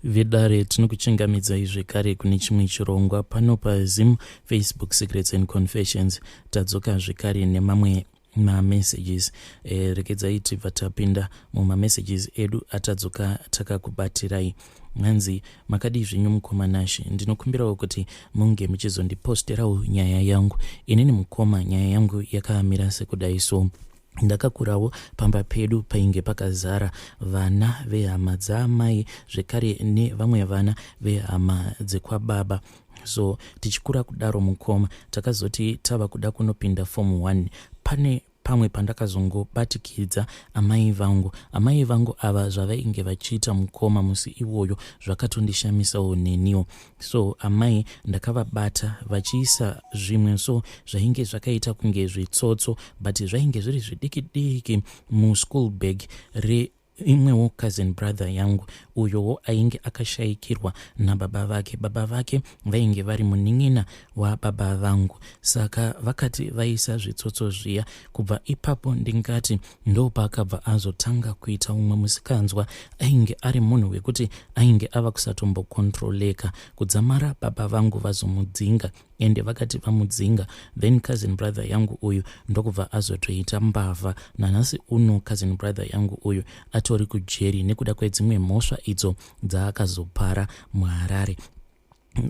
Vedare, tinokuchingamidzai zvekare kune chimwe chirongwa pano paZim Facebook Secrets and Confessions. Tadzoka zvekare nemamwe mamessages. Regedzai tibva tapinda mumamessages edu atadzoka takakubatirai. Hanzi, makadii zvenyu mukoma Nashe? Ndinokumbirawo kuti munge muchizondiposterawo nyaya yangu. Inini mukoma, nyaya yangu yakamira sekudai. So ndakakurawo pamba pedu painge pakazara vana vehama dzaamai, zvekare nevamwe vana vehama dzekwababa. So tichikura kudaro mukoma, takazoti tava kuda kunopinda Form 1, pane pamwe pandakazongobatikidza amai vangu. Amai vangu ava, zvavainge vachiita mukoma musi iwoyo zvakatondishamisawo neniwo. So amai ndakavabata vachiisa zvimwe so zvainge zvakaita kunge zvitsotso, but zvainge zviri zvidiki diki, muschool bag reimwewo cousin brother yangu, uyowo ainge akashayikirwa nababa vake. Baba vake vainge vari munin'ina wababa vangu. Saka vakati vaisa zvitsotso zviya, kubva ipapo ndingati ndopaakabva azotanga kuita umwe musikanzwa. Ainge ari munhu wekuti ainge ava kusatombokontroleka, kudzamara baba vangu vazomudzinga. Ende vakati vamudzinga, then cousin brother yangu uyu ndokubva azotoita mbavha. Nanhasi uno cousin brother yangu uyu atori kujeri nekuda kwedzimwe mhosva idzo dzaakazopara muHarare.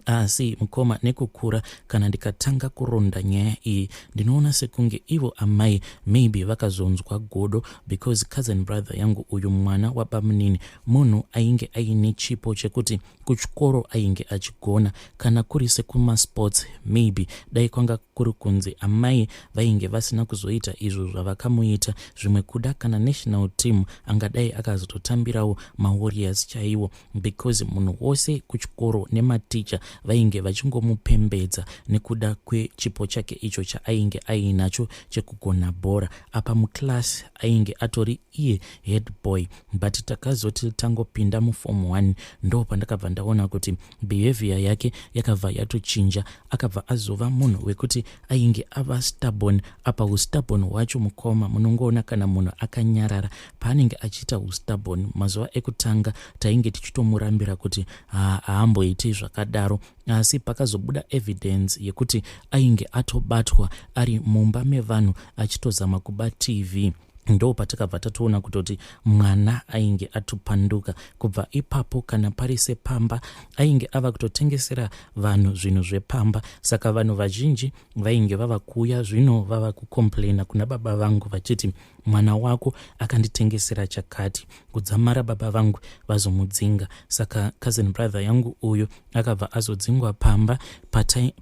Asi mukoma, nekukura, kana ndikatanga kuronda nyaya iyi, ndinoona sekunge ivo amai maybe vakazonzwa godo, because cousin brother yangu uyu, mwana wabamunini, munhu ainge aine chipo chekuti kuchikoro ainge achigona, kana kuri sekumasports. Maybe dai kwanga kuri kunzi amai vainge vasina kuzoita izvo zvavakamuita, zvimwe kuda kana national team angadai akazototambirawo maWarriors chaiwo, because munhu wose kuchikoro nematicha vainge vachingomupembedza nekuda kwechipo chake icho chaainge ainacho chekugona bhora. Apa muclass ainge atori iye head boy. But takazoti tangopinda muForm 1, ndo pandakabva ndaona kuti behavior yake yakabva yatochinja. Akabva azova munhu wekuti ainge ava stubborn. Apa ustubborn hwacho mukoma, munongoona kana munhu akanyarara paanenge achiita ustubborn. Mazuva ekutanga tainge tichitomurambira kuti haamboiti zvakadaro, asi pakazobuda evidence yekuti ainge atobatwa ari mumba mevanhu achitozama kuba TV, ndo patakabva tatoona kutoti mwana ainge atopanduka. Kubva ipapo, kana pari sepamba, ainge ava kutotengesera vanhu zvinhu zvepamba. Saka vanhu vazhinji vainge vava kuuya zvino vava kucomplaina kuna baba vangu vachiti, "Mwana wako akanditengesera chakati," kudzamara baba vangu vazomudzinga. Saka cousin brother yangu uyu akabva azodzingwa pamba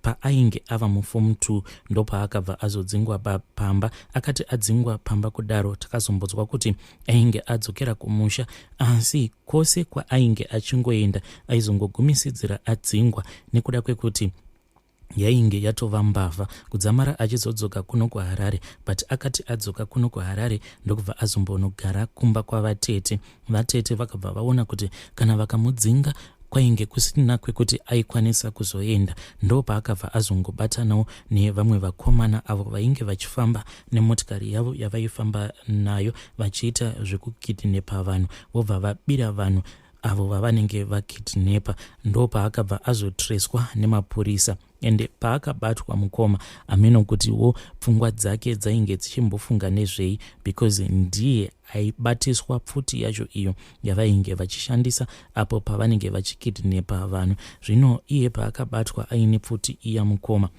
paainge ava muForm 2. Ndopaakabva azodzingwa pamba. Akati adzingwa pamba kudaro, takazombonzwa kuti ainge adzokera kumusha, asi kwose kwaainge achingoenda aizongogumisidzira adzingwa nekuda kwekuti yainge yatova mbavha, kudzamara achizodzoka kuno kuHarare. But akati adzoka kuno kuHarare, ndokubva azombonogara kumba kwavatete. Vatete vakabva vaona kuti kana vakamudzinga, kwainge kusina kwekuti aikwanisa kuzoenda. Ndopaakabva azongobatanawo nevamwe vakomana avo vainge vachifamba nemotikari yavo yavaifamba nayo, vachiita zvekukidnepa vanhu, vobva vabira vanhu avo vavanenge vakidnepa. Ndopaakabva azotreswa nemapurisa. Ende paakabatwa mukoma, ameno kutiwo pfungwa dzake dzainge dzichimbofunga nezvei, because ndiye aibatiswa pfuti yacho iyo yavainge vachishandisa apo pavanenge vachikidnepa vanhu. Zvino iye paakabatwa aine pfuti iya mukoma,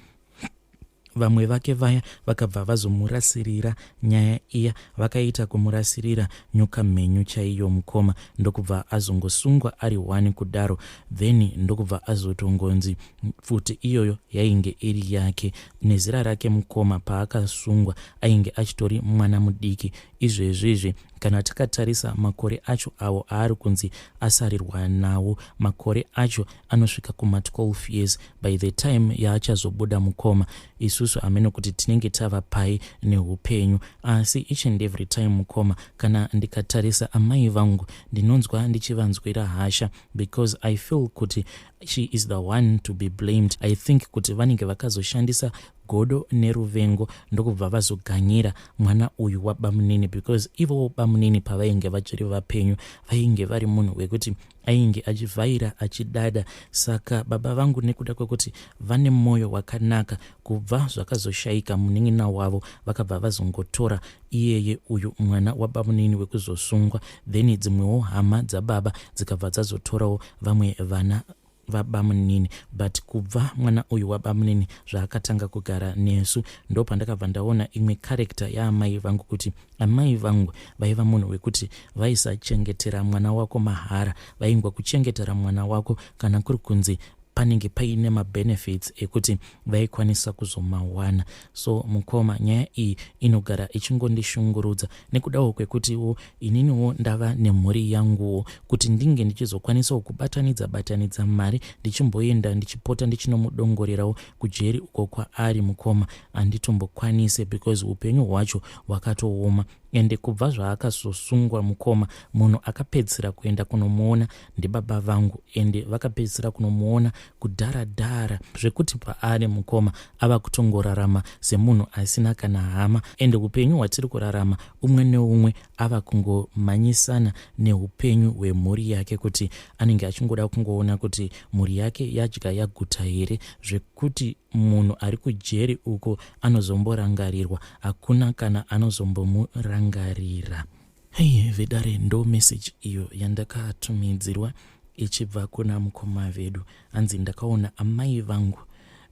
vamwe vake vaya vakabva vazomurasirira nyaya iya. Vakaita kumurasirira nyoka mhenyu chaiyo mukoma, ndokubva azongosungwa ari one kudaro. Then ndokubva azotongonzi pfuti iyoyo yainge iri yake nezera rake. Mukoma, paakasungwa ainge achitori mwana mudiki. Izvezvizvi kana takatarisa makore acho awo aari kunzi asarirwa nawo, makore acho anosvika kuma12 years by the time yaachazobuda mukoma. Isusu hameno kuti tinenge tava pai neupenyu. Asi each and every time mukoma, kana ndikatarisa amai vangu, ndinonzwa ndichivanzwira hasha, because I feel kuti she is the one to be blamed. I think kuti vanenge vakazoshandisa Godo neruvengo ndokubva vazoganyira mwana uyu wabamunini, because ivowo bamunini pavainge vachiri vapenyu vainge vari munhu wekuti ainge achivhaira achidada. Saka baba vangu, nekuda kwekuti vane mwoyo wakanaka, kubva zvakazoshaika munin'ina wavo, vakabva vazongotora iyeye uyu mwana wabamunini wekuzosungwa. Then dzimwewo hama dzababa dzikabva dzazotorawo vamwe vana vabamunini. But kubva mwana uyu wabamunini zvaakatanga kugara nesu, ndo pandakabva ndaona imwe character yaamai vangu, kuti amai vangu vaiva munhu wekuti vaisachengetera mwana wako mahara. Vaingwa kuchengetera mwana wako kana kuri kunzi panenge paine mabenefits ekuti vaikwanisa kuzomawana. So mukoma, nyaya iyi inogara ichingondishungurudza nekudawo kwekutiwo ininiwo ndava nemhuri yanguwo, kuti ndinge ndichizokwanisawo kubatanidza batanidza mari, ndichimboenda, ndichipota ndichinomudongorerawo kujeri uko kwaari. Mukoma, handitombokwanise because upenyu hwacho hwakatooma. Ende kubva zvaakazosungwa, mukoma, munhu akapedzisira kuenda kunomuona ndibaba vangu, ende vakapedzisira kunomuona kudhara dhara, zvekuti paari, mukoma, ava kutongorarama semunhu asina kana hama. Ende upenyu hwatiri kurarama, umwe neumwe ava kungomhanyisana neupenyu hwemhuri yake, kuti anenge achingoda kungoona kuti mhuri yake yadya yaguta here. Zvekuti munhu ari kujeri uko anozomborangarirwa, hakuna kana anozombomurangarira. Hei vedare, ndo meseji iyo yandakatumidzirwa ichibva kuna mukoma vedu. Hanzi ndakaona amai vangu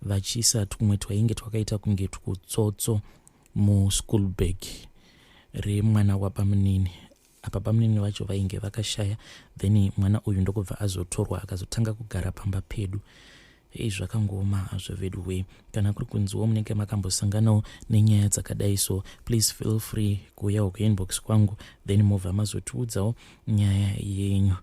vachiisa tumwe twainge twakaita kunge twutsotso muschool bag remwana wabamunini. Apa bamunini vacho vainge vakashaya, then mwana uyu ndokubva azotorwa, akazotanga kugara pamba pedu. Ei, zvakangooma hazvo vedu wei. Kana kuri kunziwo munenge makambosanganawo nenyaya dzakadai, so please feel free kuuyawo kuinbox kwangu, then mobva mazotiudzawo nyaya yenyu.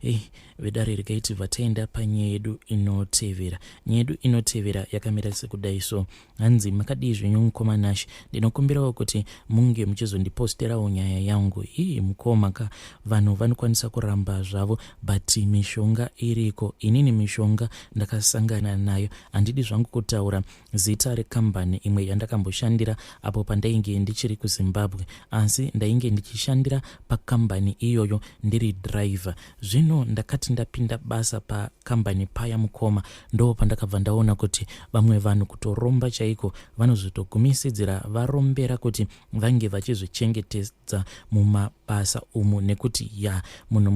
Ei vedare, regai tibva taenda panyaya yedu inotevera. Nyaya yedu inotevera yakamira sekudai so. Hanzi, "Makadii zvenyu mukoma Nash? Ndinokumbirawo kuti munge muchizondiposterawo nyaya yangu." Ii mukoma ka, vanhu vanokwanisa kuramba zvavo, but mishonga iriko. Inini mishonga ndakasangana nayo. Handidi zvangu kutaura zita rekambani imwe yandakamboshandira apo pandainge ndichiri kuZimbabwe, asi ndainge ndichishandira pakambani iyoyo ndiri driver. Zvino ndakati ndapinda basa pakambani paya, mukoma, ndo pandakabva ndaona kuti vamwe vanhu kutoromba chaiko vanozotogumisidzira varombera kuti vange vachizvichengetedza mumabasa umu, nekuti ya, munhu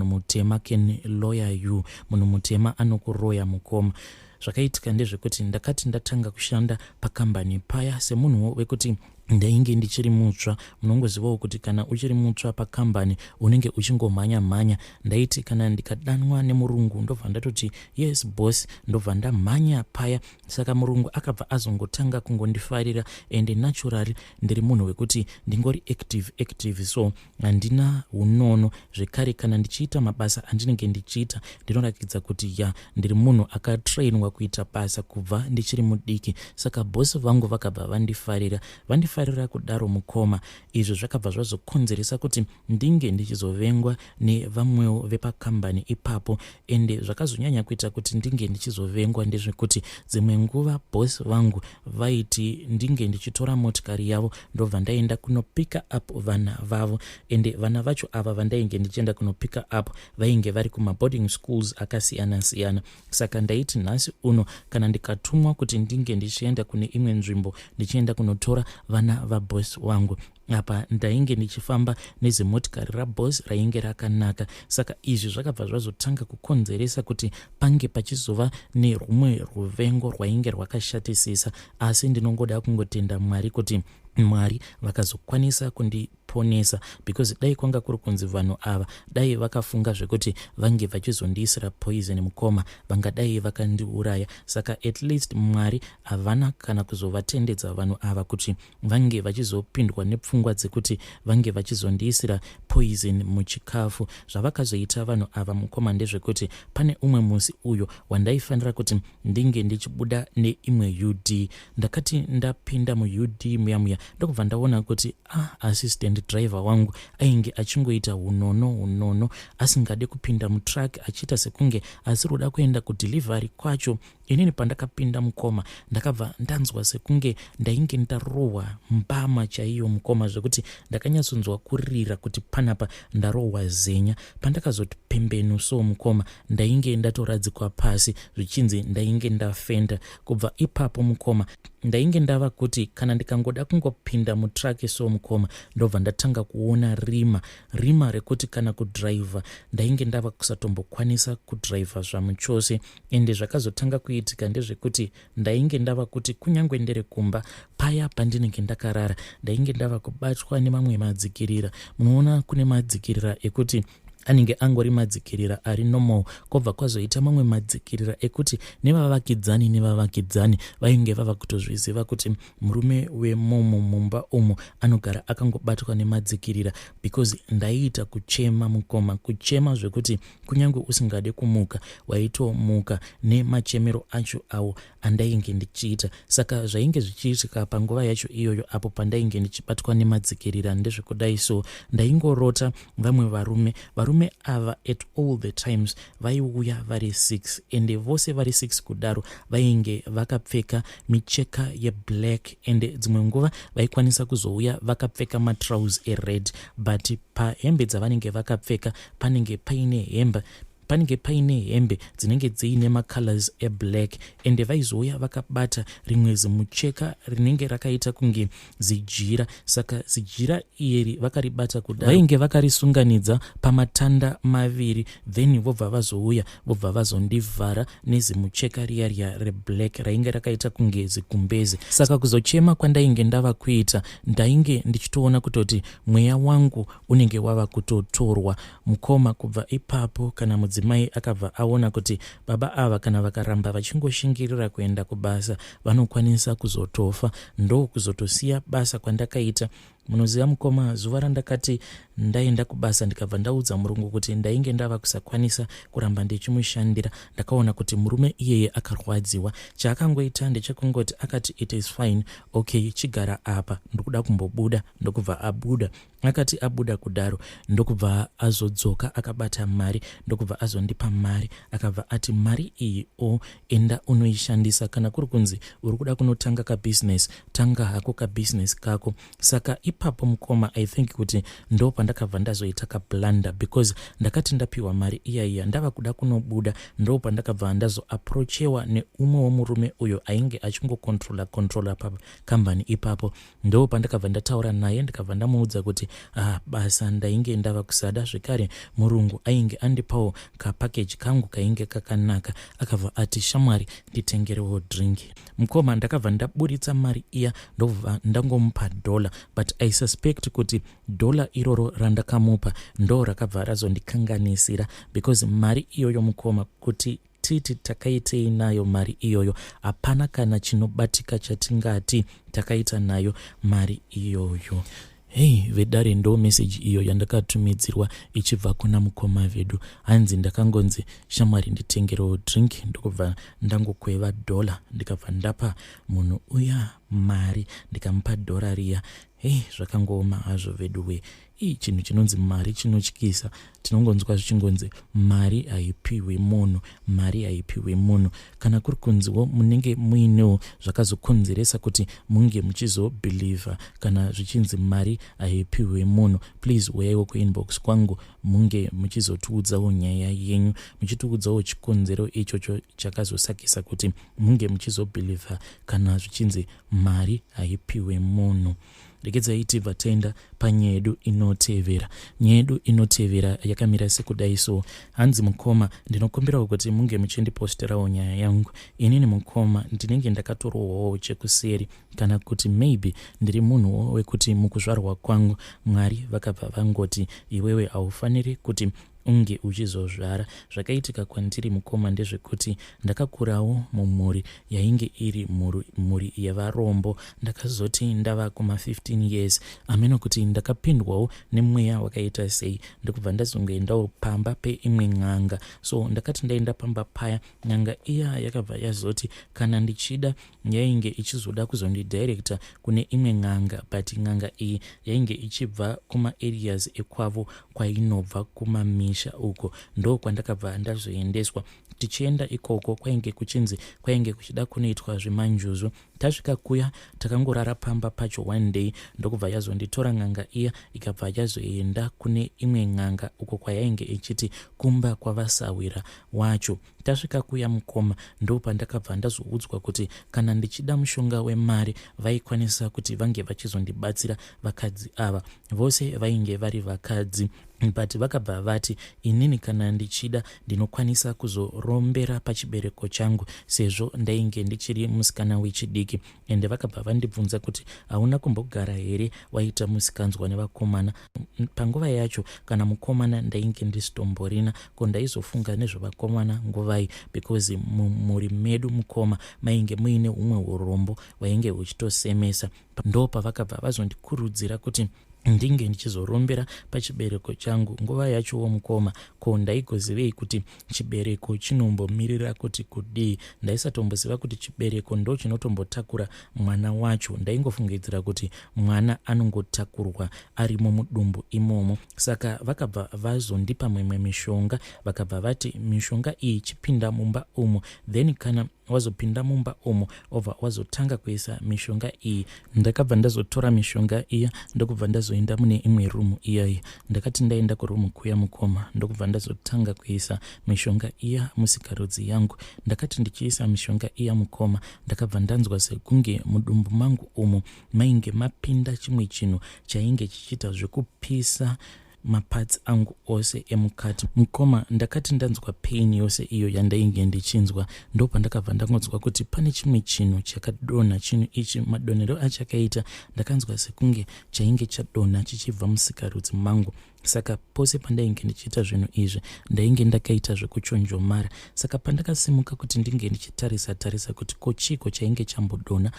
mutema can lawyer you, munhu mutema anokuroya. Mukoma, zvakaitika ndezvekuti ndakati ndatanga kushanda pakambani paya, semunhuwo wekuti ndainge ndichiri mutsva, munongozivawo kuti kana uchiri mutsva pakambani unenge uchingomhanya mhanya. Ndaiti kana ndikadanwa nemurungu, ndobva ndatoti, "Yes boss," ndobva ndamhanya paya. Saka murungu akabva azongotanga kungondifarira, and naturally ndiri munhu wekuti ndingori active active, so handina unono zvekare. Kana ndichiita mabasa andinenge ndichiita, ndinoratidza kuti ya, ndiri munhu akatrainwa kuita basa kubva ndichiri mudiki. Saka bhosi vangu vakabva vandifarira. Vandifarira kudaro, mukoma, izvo zvakabva zvazokonzeresa kuti ndinge ndichizovengwa nevamwewo vepakambani ipapo. Ende zvakazonyanya kuita kuti ndinge ndichizovengwa ndezvekuti dzimwe nguva bhosi vangu vaiti ndinge ndichitora motikari yavo, ndobva ndaenda kunopicka up vana vavo. Ende vana vacho ava vandainge ndichienda kunopicka up vainge vari kumaboarding schools akasiyana-siyana. Saka ndaiti nhasi uno kana ndikatumwa kuti ndinge ndichienda kune imwe nzvimbo, ndichienda kunotora vana vabhosi wangu, apa ndainge ndichifamba nezimotikari rabhosi rainge rakanaka. Saka izvi zvakabva zvazotanga kukonzeresa kuti pange pachizova nerumwe ruvengo rwainge rwakashatisisa. Asi ndinongoda kungotenda Mwari kuti Mwari vakazokwanisa kundiponesa, because dai kwanga kuri kunzi vanhu ava dai vakafunga zvekuti vange vachizondiisira poison, mukoma, vangadai vakandiuraya. Saka at least Mwari havana kana kuzovatendedza vanhu ava kuti vange vachizopindwa nepfungwa dzekuti vange vachizondiisira poison muchikafu. Zvavakazoita vanhu ava, mukoma, ndezvekuti pane umwe musi uyo wandaifanira kuti ndinge ndichibuda neimwe UD. Ndakati ndapinda muUD muya muya, ndokubva ndaona kuti ah, assistant driver wangu ainge achingoita unono unono, asingade kupinda mutruck, achiita sekunge asiri kuda kuenda kudelivery kwacho. Inini pandakapinda, mukoma, ndakabva ndanzwa sekunge ndainge ndarohwa mbama chaiyo, mukoma, zvekuti ndakanyatsonzwa kurira kuti panapa ndarohwa zenya. Pandakazoti pembenu so, mukoma, ndainge ndatoradzikwa pasi, zvichinzi ndainge ndafenda. Kubva ipapo, mukoma, ndainge ndava kuti kana ndikangoda kungopinda mutruck so, mukoma, ndobva ndatanga kuona rima, rima rekuti kana kudhiraivha ndainge ndava kusatombokwanisa kudhiraivha zvamuchose. Ende zvakazotanga kuitika ndezvekuti ndainge ndava kuti kunyange ndiri kumba paya pandinenge ndakarara, ndainge ndava kubatwa nemamwe madzikirira. Munoona, kune madzikirira ekuti anenge angori madzikirira ari normal, kwobva kwazoita mamwe madzikirira ekuti nevavakidzani vainge vava kutozviziva kuti murume wemomo mumba umo anogara akangobatwa nemadzikirira, because ndaiita kuchema, mukoma, kuchema zvekuti kunyange usingade kumuka waitomuka nemachemero acho awo andainge ndichiita. Saka zvainge zvichiitika panguva yacho iyoyo apo pandainge ndichibatwa nemadzikirira ndezvekudai so: ndaingorota vamwe varume. Varume ava at all the times vaiuya vari 6, ende vose vari 6 kudaro vainge vakapfeka micheka yeblack, ende dzimwe nguva vaikwanisa kuzouya vakapfeka matrousers ered, but pahembe dzavanenge vakapfeka panenge paine hembe dzinenge dziine macolors eblack. Ende vaizouya vakabata rimwe zimucheka rinenge rakaita kunge zijira. Saka zijira iri vakaribata kudai, vainge vakarisunganidza pamatanda maviri, then vobva vazouya, vobva vazondivhara nezimucheka riya riya reblack rainge rakaita kunge zigumbezi. Saka kuzochema kwandainge ndava kuita, ndainge ndichitoona kutoti mweya wangu unenge wava kutotorwa, mukoma. Kubva ipapo kana mudzimai akabva aona kuti baba ava kana vakaramba vachingoshingirira kuenda kubasa vanokwanisa kuzotofa, ndo kuzotosiya basa kwandakaita. Munoziva, mukoma, zuva randakati ndaenda kubasa, ndikabva ndaudza murungu kuti ndainge ndava kusakwanisa kuramba ndichimushandira, ndakaona kuti murume iyeye akarwadziwa. Chaakangoita ndechekungoti akati, "It is fine, okay, chigara apa, ndikuda kumbobuda." Ndokubva abuda. Akati abuda kudaro, ndokubva azodzoka akabata mari, ndokubva azondipa mari. Akabva ati, "Mari iyi o enda unoishandisa. Kana kuri kunzi uri kuda kunotanga kabhizinesi, tanga hako kabhizinesi kako." Saka ipapo, mukoma, I think kuti ndo pandakabva ndazoita kablunder, because ndakati ndapiwa mari iya iya, ndava kuda kunobuda, ndo pandakabva ndazoapproachewa neumwe womurume uyo ainge achingocontrola controla pakambani ipapo. Ndo pandakabva ndataura naye, ndikabva ndamuudza kuti, ah, basa ndainge ndava kusada, zvekare murungu ainge andipawo kapackage kangu kainge kakanaka. Akabva ati, "Shamwari, nditengerewo drink." Mukoma, ndakabva ndaburitsa mari iya, ndobva ndangomupa dhola, but I suspect kuti dhola iroro randakamupa ndo rakabva razondikanganisira, because mari iyoyo, mukoma, kuti titi takaitei nayo mari iyoyo, hapana kana chinobatika chatingati takaita nayo mari iyoyo. Hei vedare, ndo meseji iyo yandakatumidzirwa ichibva kuna mukoma vedu. Hanzi ndakangonzi, "Shamwari, nditengerewo drink." Ndokubva ndangokweva dhola, ndikabva ndapa munhu uya mari, ndikamupa dhora riya. Hei, zvakangooma hazvo vedu we. Ii, chinhu chinonzi mari chinotyisa. Tinongonzwa zvichingonzi mari haipiwi munhu, mari haipiwi munhu. Kana kuri kunziwo munenge muinewo zvakazokonzeresa kuti munge muchizobhilivha kana zvichinzi mari haipiwi munhu, please uyaiwo kuinbox kwangu, munge muchizotiudzawo nyaya yenyu, muchitiudzawo chikonzero ichocho chakazosakisa kuti munge muchizobhilivha kana zvichinzi mari haipiwe munhu. Regedzai tibva taenda panyaya yedu inotevera. Nyaya yedu inotevera yakamira sekudai so. Hanzi, "Mukoma, ndinokumbirawo kuti munge muchindiposterawo nyaya yangu. Inini, mukoma, ndinenge ndakatorohwawo chekuseri, kana kuti maybe ndiri munhuwo wekuti mukuzvarwa kwangu Mwari vakabva vangoti iwewe haufaniri kuti unge uchizozvara. Zvakaitika kwandiri mukoma ndezvekuti ndakakurawo mumhuri yainge iri mhuri yevarombo. Ndakazoti ndava kuma 15 years ameno kuti ndakapindwawo nemweya wakaita sei, ndokubva ndazongoendawo pamba peimwe n'anga. So ndakati ndaenda pamba paya, n'anga iya yakabva yazoti kana ndichida yainge ichizoda kuzondidirecta kune imwe n'anga, but n'anga iyi yainge ichibva kumaareas ekwavo kwainobva kumamisha uko. Ndo kwandakabva ndazoendeswa. Tichienda ikoko kwainge kuchinzi kwainge kuchida kunoitwa zvemanjuzu. Tasvika kuya takangorara pamba pacho one day, ndokubva yazonditora n'anga iya, ikabva yazoenda kune imwe n'anga uko kwayainge ichiti kumba kwavasawira wacho. Tasvika kuya mukoma, ndo pandakabva ndazoudzwa kuti kana ndichida mushonga wemari vaikwanisa kuti vange vachizondibatsira. Vakadzi ava vose vainge vari vakadzi, but vakabva vati inini kana ndichida ndinokwanisa kuzorombera pachibereko changu, sezvo ndainge ndichiri musikana wechidiki. Ende vakabva vandibvunza kuti hauna kumbogara here waita musikanzwa nevakomana? Panguva yacho kana mukomana ndainge ndisitomborina, ko ndaizofunga nezvevakomana nguvai? Because mumhuri medu mukoma mainge muine humwe urombo hwainge huchitosemesa. Ndo pavakabva vazondikurudzira kuti ndinge ndichizorombera pachibereko changu. Nguva yachowo mukoma, ko ndaigozivei kuti chibereko chinombomirira kuti kudii? Ndaisatomboziva kuti chibereko ndo chinotombotakura mwana wacho. Ndaingofungidzira kuti mwana anongotakurwa arimo mudumbu imomo. Saka vakabva vazondipa mimwe mishonga, vakabva vati mishonga iyi chipinda mumba umo, then kana wazopinda mumba umo obva wazotanga kuisa mishonga iyi. Ndakabva ndazotora mishonga iya, ndokubva ndazoenda mune imwe rumu iyayi. Ndakati ndaenda kurumu kuya mukoma, ndokubva ndazotanga kuisa mishonga iya musikarudzi yangu. Ndakati ndichiisa mishonga iya mukoma, ndakabva ndanzwa sekunge mudumbu mangu umu mainge mapinda chimwe chinhu chainge chichiita zvekupisa maparts angu ose emukati. Mukoma, ndakati ndanzwa pain yose iyo yandainge ndichinzwa, ndopandakabva ndangonzwa kuti pane chimwe chinhu chakadonha. Chinhu ichi madonhero achakaita, ndakanzwa sekunge chainge chadonha chichibva musikarudzi mangu. Saka pose pandainge ndichiita zvinhu izvi ndainge ndakaita zvekuchonjomara. Saka pandakasimuka kuti ndinge ndichitarisa tarisa kuti ko chiiko chainge chambodonha,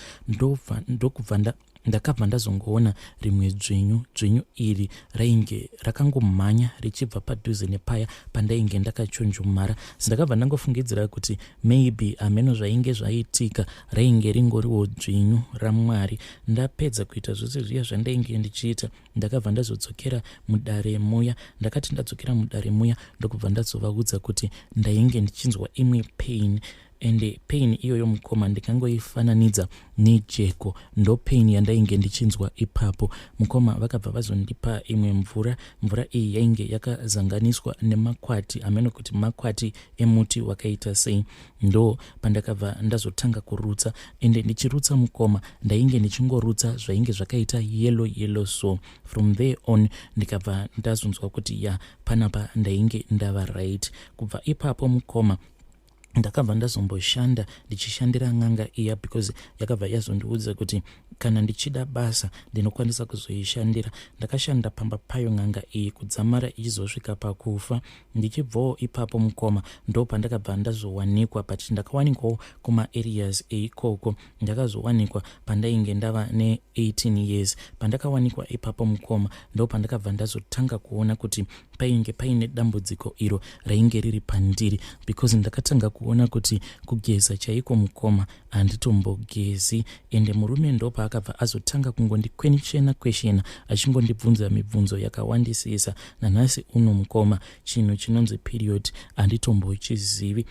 ndokubva ndakabva ndazongoona rimwe dzvinyu. Dzvinyu iri rainge rakangomhanya richibva padhuze nepaya pandainge ndakachonjomara. Ndakabva ndangofungidzira kuti maybe hameno zvainge zvaitika, rainge ringoriwo dzvinyu raMwari. Ndapedza kuita zvose zviya zvandainge ndichiita, ndakabva ndazodzokera mudare muya. Ndakati ndadzokera mudare muya, ndokubva ndazovaudza kuti ndainge ndichinzwa imwe pain, ende pain iyoyo mukoma ndikangoifananidza nejeko, ndo pain yandainge ndichinzwa ipapo. Mukoma, vakabva vazondipa imwe mvura. Mvura iyi yainge yakazanganiswa nemakwati, hameno kuti makwati emuti wakaita sei. Ndo pandakabva ndazotanga kurutsa, ende ndichirutsa mukoma ndainge ndichingorutsa zvainge zvakaita yellow yellow. So from there on ndikabva ndazonzwa kuti ya, panapa ndainge ndava right. Kubva ipapo mukoma, ndakabva ndazomboshanda ndichishandira n'anga iya, because yakabva yazondiudza kuti kana ndichida basa ndinokwanisa kuzoishandira. Ndakashanda pamba payo n'anga iyi kudzamara ichizosvika pakufa. Ndichibvawo ipapo mukoma, ndo pandakabva ndazowanikwa, but ndakawanikwawo kumaareas eikoko. Ndakazowanikwa pandainge ndava ne18 years. Pandakawanikwa ipapo mukoma, ndo pandakabva ndazotanga kuona kuti painge paine dambudziko iro rainge riri pandiri, because ndakatanga kuona kuti kugeza chaiko mukoma handitombogezi. Ende murume ndopaakabva azotanga kungondikweshena kweshena, achingondibvunza mibvunzo yakawandisisa. Nanhasi uno mukoma, chinhu chinonzi period handitombochizivi.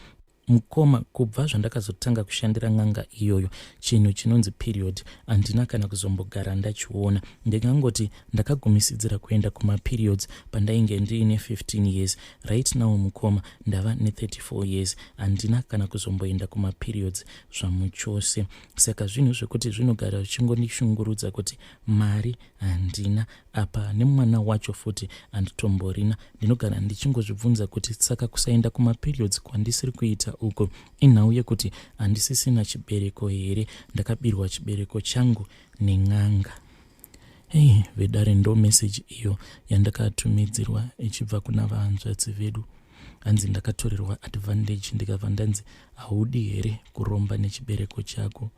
Mukoma, kubva zvandakazotanga kushandira n'anga iyoyo, chinhu chinonzi period handina kana kuzombogara ndachiona. Ndingangoti ndakagumisidzira kuenda kumaperiods pandainge ndiine 15 years. Right now mukoma ndava ne34 years, handina kana kuzomboenda kumaperiods zvamuchose. Saka zvinhu zvekuti zvinogara zvichingondishungurudza kuti mari handina, apa nemwana wacho futi handitomborina. Ndinogara ndichingozvibvunza kuti saka kusaenda kumaperiods kwandisiri kuita uko inhau yekuti handisisina chibereko here? Ndakabirwa chibereko changu nen'anga. Hei vedare, ndo meseji iyo yandakatumidzirwa ichibva kuna vahanzvadzi vedu. Hanzi ndakatorerwa advantage, ndikabva ndanzi, "Haudi here kuromba nechibereko chako?"